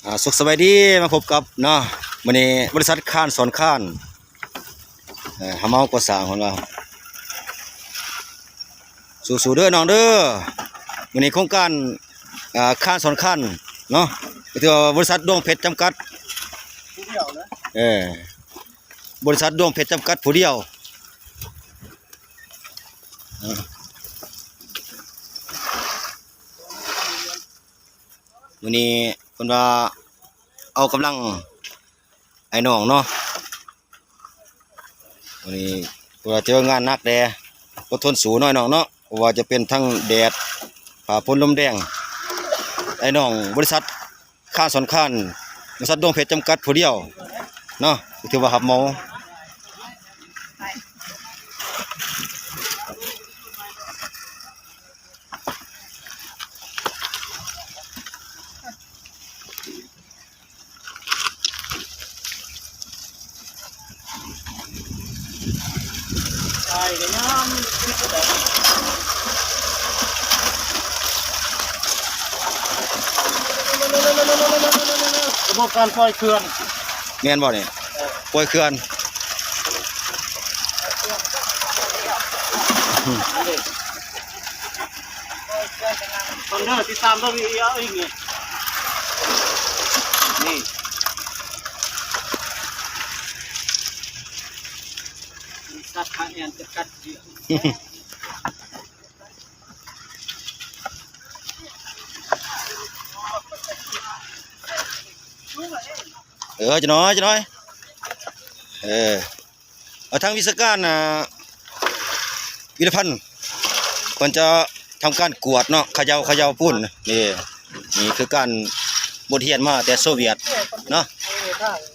ອ່າ ສຸກສະບາຍດີ ມາພົບກັບເນາະ ມື້ນີ້ບໍລິສັດຄານສອນຄານ ເອີ ຮັບເໝົາກໍ່ສ້າງຂອງລາວ ສູ້ໆເດີນ້ອງເດີ. ມື້ນີ້ໂຄງການ ອ່າ ຄານສອນຄານເນາະ ກໍຖືວ່າບໍລິສັດດວງເພັດຈຳກັດ ເອີ ບໍລິສັດດວງເພັດຈຳກັດຜູ້ດຽວ. ມື້ນີ້ເພິ່ນວ່າເອົາກຳລັງອ້າຍນ້ອງເນາະ ມື້ນີ້ເພິ່ນວ່າເຈີງານໜັກແດ່ ອົດທົນສູ້ໜ້ອຍນ້ອງເນາະ ບໍ່ວ່າຈະເປັນທັງແດດ ຟ້າຝົນລົມແດງ ອ້າຍນ້ອງບໍລິສັດ ຄານສອນຄານ ບໍລິສັດດວງເພັດຈຳກັດຜູ້ດຽວເນາະ ຖືວ່າຮັບເໝົາ. ລະບົບການປ່ອຍເຂື່ອນ ແມ່ນບໍ່ນີ້? ປ່ອຍເຂື່ອນ ເບິ່ງເດີ ຕິດຕາມເບິ່ງອີກ ອີກນີ້ ນີ້ ຕັດຂາແອນຈັດກັດ ເອີ ຈັກໜ້ອຍ ຈັກໜ້ອຍ ເອີ. ເອີ ທາງວິຊາການ ອ່າ ວິລະພັນ ເພິ່ນຈະທຳການກວດເນາະ ເຂົາເຈົ້າ ເຂົາເຈົ້າປູນ ນີ້ ນີ້ຄືການບົດຮຽນມາແຕ່ໂຊວຽດເນາະ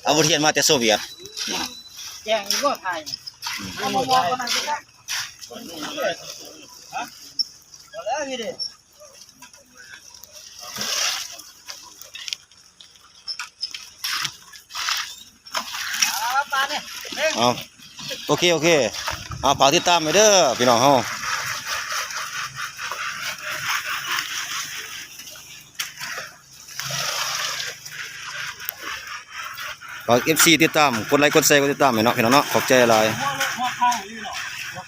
ເອົາບົດຮຽນມາແຕ່ໂຊວຽດ ນີ້ ແຈ້ງຢູ່ບໍ່ຖ່າຍ ອືມ ເອົາມາບອກກັນນະ ຮະ ບໍ່ແລ້ວນີ້ເດ້. ເອົາ ໂອເຄ ໂອເຄ ເອົາ ຝາກຕິດຕາມໄວ້ເດີພີ່ນ້ອງເຮົາ ຝາກເອັຟຊີຕິດຕາມ ກົດໄລກົດແຊ ກົດຕິດຕາມໃຫ້ເນາະ ພີ່ນ້ອງເນາະ ຂອບໃຈຫຼາຍ.